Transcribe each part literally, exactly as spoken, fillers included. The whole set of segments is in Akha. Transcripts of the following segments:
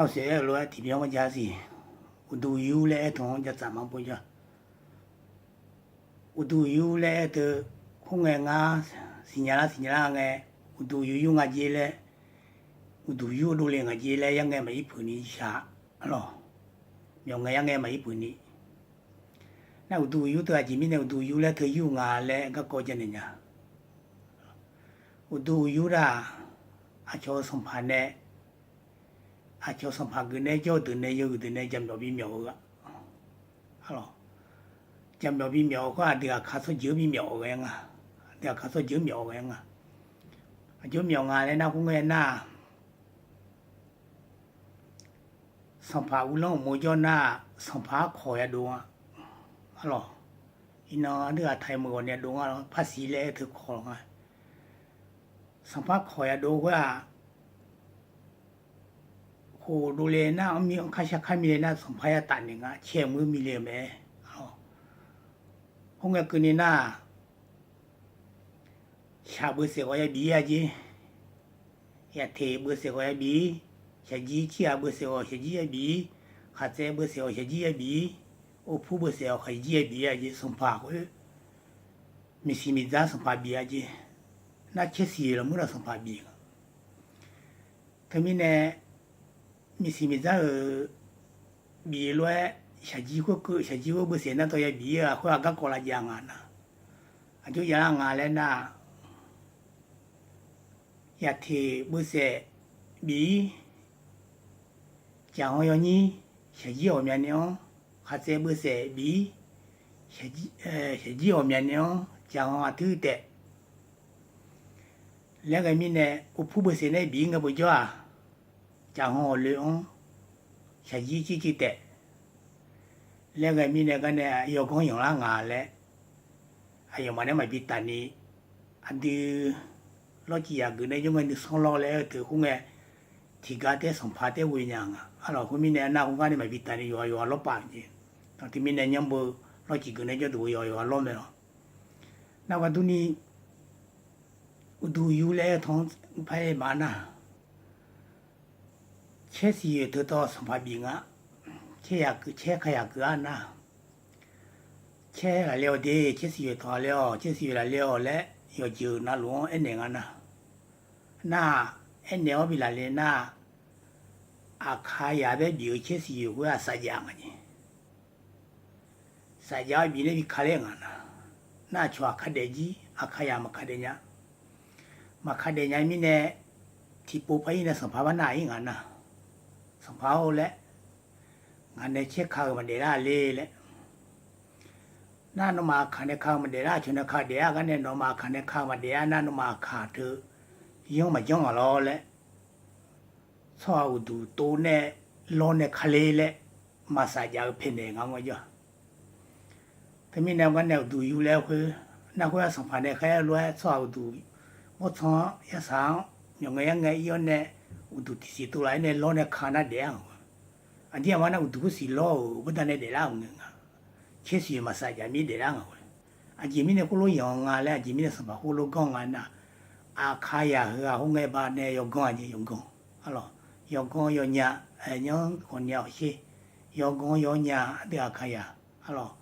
Nar-eu saef-aer-euq lof-aer tiqbyan-anr ja siq. Uqduq yur laer aer teu-anr ja tsaf ma bojawr. Uqduq yur laer aer teu, khoerngae ngar siqnya lar siqnya lar ngae, uqduq yur yur nga jer laer, uqduq yur dovle nga jer laer yarngae maqir peuq ni shaq. Arlawq, myawf ngae yarngae maqir peuq ni. Nar uqduq yur teu aqjeq mirnae uqduq yur laer teu yur nga laer garkawv janaeq nya. Uqduq yur nar-aq, aqcawq-eu sanqpaq nae, aqcawq sanqpaq geuf nae jawr-eu deuq nae yawhuiq deuq nae jaqmyawf bimyawf-eu, jaqmyawf bimyawf-eu khoer aqdui aqkar tsawrjeuq-anr bimyawf-eu ghae nga. Aqdui aqkar tsawrjeuq-anr myawf-eu ghae nga. Aqjox myawf nga laer nar khoerngae nar-aq, sanqpaq uvlanr uqmov jawr nar-aq, sanqpaq-anr kawq yadov-a. Arlawq, iqnan aqdui aqtaq-iq meuq ghawq nae dov nga lawr, parsiq laer aer teu kawq nga. Sanqpaq kawq yadov khoer-aq, khof dovle nar-aq, anrmir anrkar shar kar mile nar-aq, sanqpaq yataf naeq nga, caer muir mile-eu mae. Khoerngae keuvni nar-aq, shaq beuvsaef ghawq yabif-ir-a jer. Yaqteq beuvsaef ghawq yabif-ir, shaqjir cirghaq beuvsaef ghawq shaqjir yabif-ir, khaqtsaev beuvsaef ghawq shaqjir yabif-ir, orpur beuvsaef ghawq khaqjir yabif-ir-a jer. Sanqpaq khoer, miqsiq miqdzar sanqpaq bif-a jer. Nar caer siq-euq lafmuir nar sanqpaq bif nga. Teumirnae, miqsiq miqdzar-euq bif lof-aer shaqjir khoerkeuv shaqjir khoer beuvsaef nar tawv yabif-ir-a khoer-aq garkawv lavjav nga nar, aqjox javlar nga laer nar-aq, yaqteq beuvsaef bif-ir, jaqhan yawnyir shaqjir ghawqmyani-anr, khaqtsaev beuvsaef bif-ir, shaqjir ghawqmyani-anr jaqhan aqtuir taef laer ghae mirnae, orpur beuvsaef nae bif-ir ngae bojawr-aq, jaqhan ghawqloe-anr shaqjir circir taef laer ghae mirnae garnae yawganr yanqlar nga laer, aqyawfmaf nae maqbi taf ni, aqdui lawrcif yaqgeuf nae jawr ngae nuisanr lawr laer aer-eu teu khoerngae, tiqgar taer sanqpaq taer ghoe nya nga. Arlawq, khoermirnae nar khoerngae nae maqbi taf ni yawqha yawqha lawrpaf jeq. Teumirnae nyanr beu lawrcif geuf nae jawrduq-eu yawqha yawqha lawr mae lawq. Nar ghardur ni, uqduq yur laer aer-eu tan-anr par-aer ma nar, caer siqyoeq teu tawv sanqpaq bif nga. Caer yaqkeuv caer ka yaqkeuv-ar nar, caer lafle-awq de, caer siqyoeq tawq lafle-awq, caer siqyoeq lafle-awq laer yawqjeuq navluf-anr aernaeq nga nar, nar-aq, aernaeq-awr bi lafle nar, aqkaqyaq baer bif-eu caer siqyoeq khoer-aq safjav nga jeq. Safjav-awr bif nae bi ka ler nga nar, nar aqcawq aqkaq daefjir, aqkaqyaq maqkaq daef nya. Maqkaq daef nya mirnae, tiqpov par-ir nae sanqpaq bar nar-ir nga nar, sanqpaq-or laer, ngaq nae caer ka-eu maqdaef lar le laer. Nar nawmaf aqkaq nae ka-eu maqdaef lar, aqcawq nae ka daef-ar gar nae nawmaf aqkaq nae ka-eu maqdaef-ar nar, nawmaf aqkaq teu yanr maqjanr ngaq lawr laer, tsawrhaq uqduq tov nae lawr nae ka ler laer, maqsaf jav-eu paenaeq nga mawr jawr-a. Teumirnae gar nae uqduq yur laer khoer, nar khoer-aq sanqpaq nae khaer-aer lof-aer tsawrhaq uqduq bawrtsanq-anr yarsaq-anr myawq ngae yar ngae ir-awr nae, uqduq tiqsiq tov laf-aer nae lawr nae ka nar daef-ar nga. Aqdir aqmar nar uqduq khoer siq lawr-euq bawrda nae daeflar-euq ngae nga. Caer siqyoeq maqsaf jav mir daeflar nga khoer. Aqjeq mirnae khoerlof yanq nga laer, aqjeq mirnae sanqpaq khoerlof ganr nga nar, aqkaqyaq heu-aq khoerngae ba nae yawganr-a jeq yawganr. Arlawq, yawganr yawnya, nyanr khawqnya-awq sher. Yawganr yawnya aqdui aqkaqyaq. Arlawq,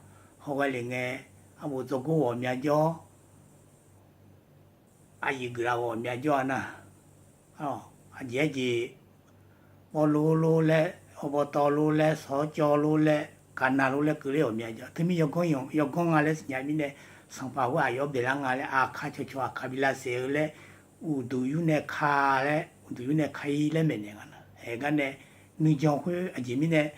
hawghae lef ngae, arbof dzawrgor ghawqmya jawr, aqyuif guiqlaf ghawqmya jawr-a nar, aqjeq-aer jeq, bawrlor lor laer, awbawtawv lor laer, sawrcawv lor laer, gaqnav lor laer keuvler ghawqmya jawr. Teumir yawganr yawganr nga laer siqnya mirnae, sanqpaq khoer aqyawf-anr baeqlar nga laer, aqkaq cawqcawq aqkaq bi lavsaef-eu laer, uqduq yur nae ka laer, uqduq yur nae ka-ir laer maeqnaeq nga nar. Aer gar nae, nuijan khoer aqjeq mirnae,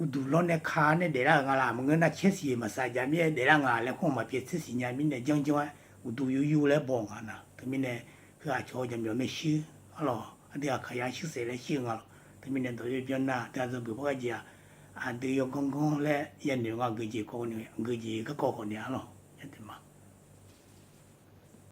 uqduq lawr nae ka nae daeflar-euq nga laf. Maqngeur nar caer siqyoeq maqsaf jav mir-aer daeflar nga laer khoer maqpyaeq tser siqnya mirnae janrjanr-aer uqduq yur yur laer baw nga nar. Teumirnae, heu aqcawq-eu jaqmyawf maershuir, arlawq, aqdui aqkaqyaq shuir saef laer shir-eu nga lawq. Teumirnae dawq-eu byannar teu aqdui geuf par ghae jeq-aq, aqdui yawganr ganr laer yanoeq nga geujeq kawv ni, geujeq garkawv khawf ni arlawq.